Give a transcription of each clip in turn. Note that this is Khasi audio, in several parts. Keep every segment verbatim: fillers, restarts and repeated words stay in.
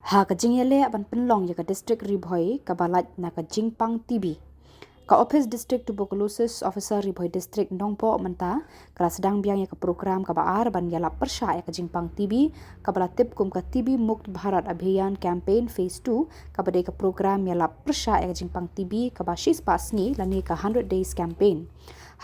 Ha ka jingïaleh ban pynlong ïa ka District Ri Bhoi kaba lait na ka jingpang T B, ka Office District Tuberculosis Officer Ri Bhoi District Nongpoh mynta ka la sdang biang ïa ka program kaba ar ban ïalap pyrshah ïa ka jingpang T B, kaba la tip kum ka T B Mukt Bharat Abhiyan Campaign Phase two, kaba dei ka program ïalap pyrshah ïa ka jingpang T B kaba shispah sngi lane ka hundred days campaign.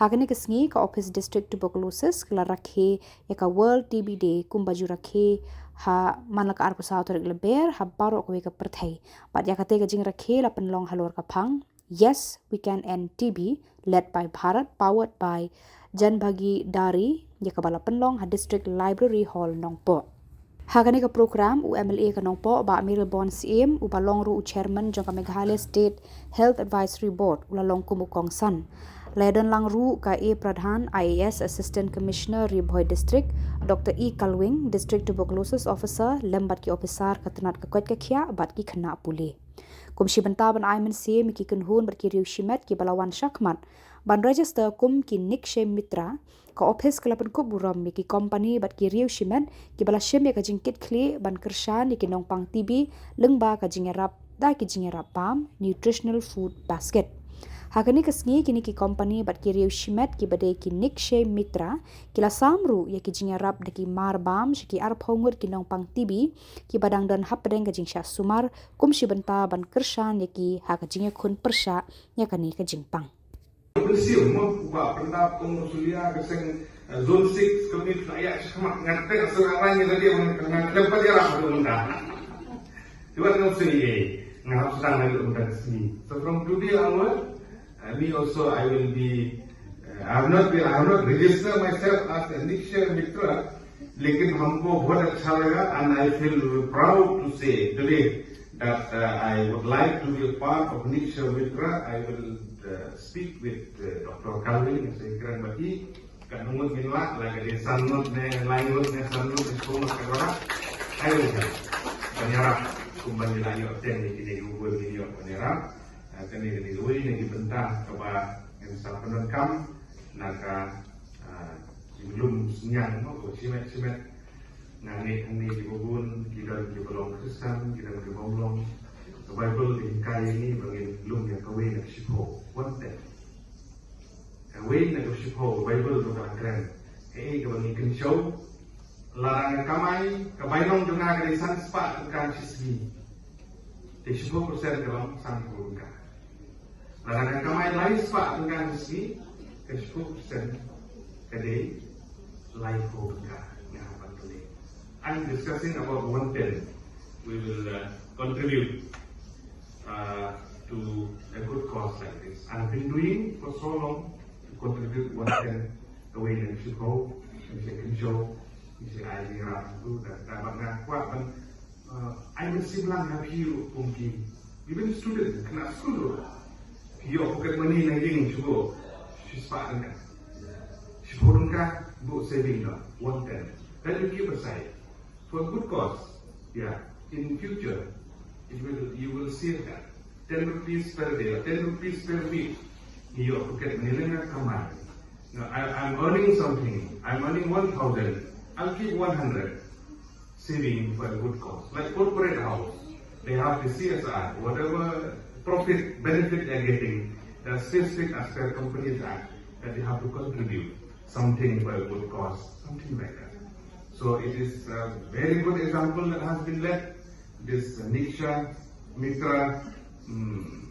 Ha kane ka sngi ka Office District Tuberculosis ka la rakhe ïa ka World T B Day kumba ju rakhe ha man la ka arphew saw tarik Lber ha baroh kawei ka pyrthei. Bad ïa kata ka jingrakhe la pynlong halor ka phang Yes, We Can End T B, led by Bharat, powered by Jan Bhagidari, ïa kaba la pynlong ha District Library Hall Nongpoh. Ha kane ka program u M L A ka Nongpoh Bah Mayralborn Syiem, uba long ruh u chairman jong ka Meghalaya State Health Advisory Board, u la long kum u kongsan. La ïadon lang ruh ka A Pradhan, I A S Assistant Commissioner Ri Bhoi District, Doctor E Kalwing, District Tuberculosis Officer, lem bad ki officer ka tnat ka koit ka khiah bad ki khynnah pule. Kum shi bynta ban ai mynsiem ïa ki kynhun bad ki riew shimet kiba la wan shakhmat ban register kum ki Nikshay Mitra, ka office ka la pynkup burom ïa ki company bad ki riew shimet kiba la shim ïa ka jingkitkhlieh ban kyrshan ïa ki nongpang T B lyngba ka jingïarap da ki jingïarap bam, nutritional food basket. Ha kane ka sngi kine ki company bad ki riew shimet kiba dei ki Nikshay Mitra ki la sam ruh ïa ki jingïarap da ki mar bam sha ki arphew ngut ki nongpang T B kiba dang don hapdeng ka jingshah sumar, kum shi bynta ban kyrshan ïa ki ha ka jingïakhun pyrshah ïa kane ka jingpang. Bynsim mo, uba pyndap kum u Sulia ka seng, eh, Zone six, kami ka ïa shakhmat ngan te asal arang ïa lade ngan, ngan klem pad ïa rah tu mynta. Tiba nga seng ïa, nga hap sdang ïa mynta ka sngi. So from today onward, uh, me also I will be, uh, I have not been, I have not registered myself as a Nikshay Mitra, लेकिन हमको बहुत अच्छा लगा, and I feel proud to say today that, uh, I would like to be a part of Nikshay Mitra. I will, uh, speak with, uh, Doctor Kalwing, as I kren bad i, ka ngut ngin lah, la ka dei san ngut ne, lai ngut ne, san ngut ne, sepuluh ngut ka dei. I will help. Ban ïarap, kumba ngi la ïoh ten ne, kine ki bun ngi ïoh ban ïarap. Ah, kane ka dei kawei na ki bynta kaba ngin sa pyndonkam na ka, ah, jinglum synñiang mo, ko shimet shimet. Nga ngeit hangne kiba bun ki don kiba long Khristan, ki don kiba ym long. Ka Baibl ka hikai ïa ngi ba ngin lum ïa kawei na ka shiphew. One tenth. Kawei na ka shiphew ka Baibl ruh ka la kren. Kaei kaba ngi kynshew. Lada nga kamai, ka bainong jong nga ka dei san spah tyngka shi sngi. Te shiphew percent ka long sanphew tyngka. Lada nga kamai lai spah tyngka shi sngi, ka shiphew percent ka dei laiphew tyngka. Nga hap ban pynleit. I'm discussing about one tenth. We will, uh, contribute, uh, to a good cause like this. I've been doing for so long to contribute one tenth, kawei na ka shiphew, ngi sa kynshew, ngi sa ai ïa ki rap tu, da, da ba nga kwah ban, uh, ai mynsiem lang ha phi ruh kum ki, even student, khynnah skul ruh. Phi ïoh pocket money na ïing shu, shi spah tyngka. Shiphew tyngka, buh saving da, one tenth. Then you keep aside. For good cause, yeah, in future, it will, you will save that. Ten rupees per day, or ten rupees per week. Ngi ïoh pocket money, lada nga kamai. Now, I, I'm earning something. I'm earning one thousand. I'll keep one hundred. Saving for a good cause. Like corporate house, they have the C S R, whatever profit, benefit they're getting, the State Act as per Companies Act, that they have to contribute something for a good cause, something like that. So it is a very good example that has been led. This Nikshay Mitra, mm,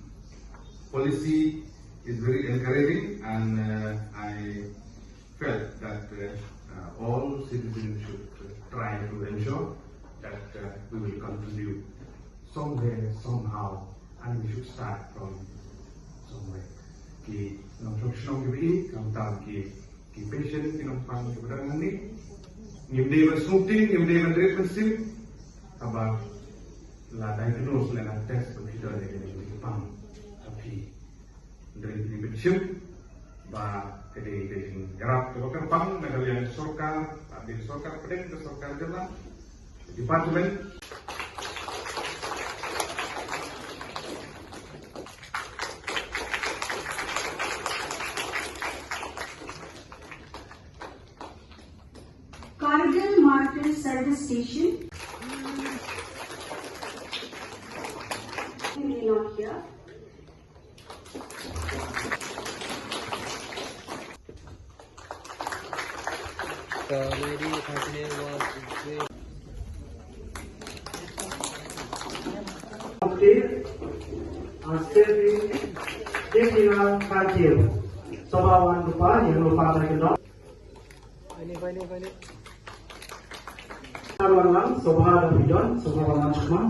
policy is very encouraging, and, uh, I felt that, uh, uh, all citizens should try to ensure that, uh, we will contribute somewhere, somehow, and we should start from somewhere. Ki nongshong shnong kiba ïeit, khamtam ki, ki patient, ki nongpang kiba don hangne. Ngim dei ban sngewthuh, ngim dei ban rit mynsiem. Haba la diagnose, la test ba phi don ïa kane ka jingpang ha phi. Hynrei ngi pynshim ba ka dei ka jingïarap kaba kyrpang na ka liang sorkar, ba dei sorkar pdeng, ka sorkar jylla, department. Kargil Martyrs Service Station. Maybe not here. So ready, continue, one, two, three. State, uh, state, state in our country. Soba wan rupa, yang rupa tak kenal. Ini, ini, ini. Wan lang, soba ada pijon, soba wan lang cuma.